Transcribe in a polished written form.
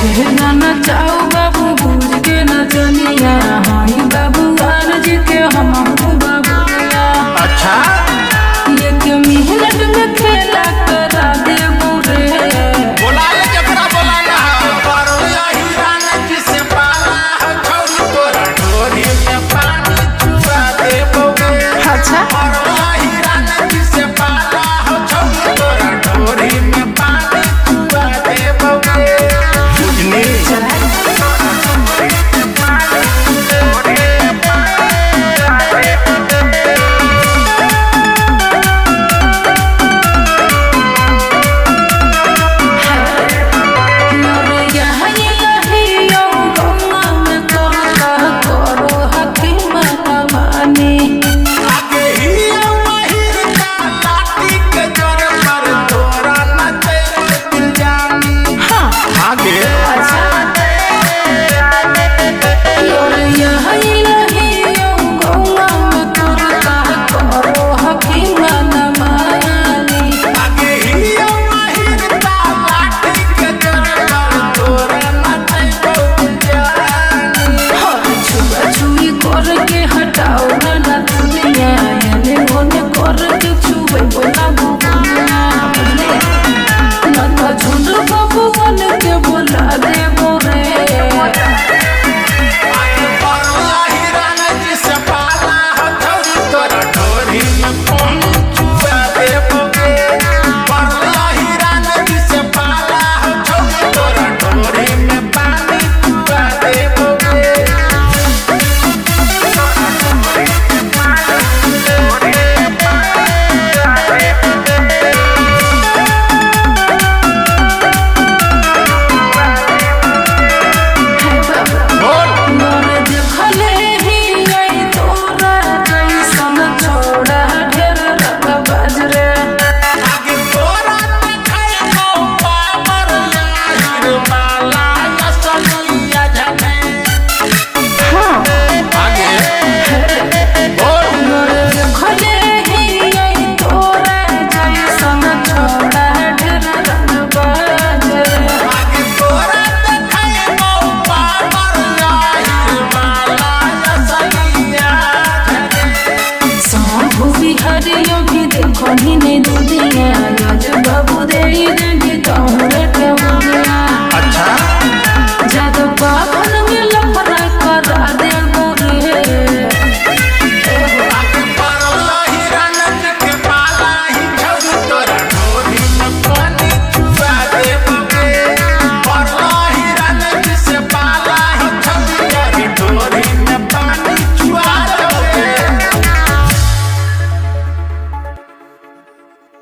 ढेर ना नचाओ बाबू बुझ के नचनिया हाई बाबू जी के हम बाबूया। अच्छा। एक मिनट में खेला करा दे बुरे। बोला ले जकरा बोलाना है। पर यही जिसे पाला है, छौरी तोरा डोरी में पानी चुआ दे बौगे। अच्छा। पर यही जिसे पाला है, छौरी तोरा डोरी में पानी चुआ दे बौगे। बुझनी? आगे ही महिर का लाठी के जोर पर तोरा नचे दिल जानी। आगे आगे ही महिर का लाठी के जोर पर तोरा नचे दिल जानी। करके हटाओ ना दुनिया एने ओने करके छुए बोला बुनिया ना तो झुंड बबुअन के बोला दे बोरे। आगे पर हिरण जिसे पाला हो, छौरी तोरा डोरी में पानी चुआ दे बौगे। पर हिरण जिसे पाला हो, छौरी तोरा डोरी में पानी चुआ दे बौगे। बोल। मोर देखले ही आई तोरा जैसन छोड़ा ढेर रंग बाजरे। आगे तोरा देखाय मौ पावर लाहिर माला असलिया झने। आगे बोल। मोर देखले ही आई तोरा जैसन छोड़ा ढेर रंग बाजरे। आगे तोरा देखाय मौ पावर लाहिर माला असलिया झने। शंभु बिहारी भी देखो ही नहीं दुनिया आज बाबू दे दे।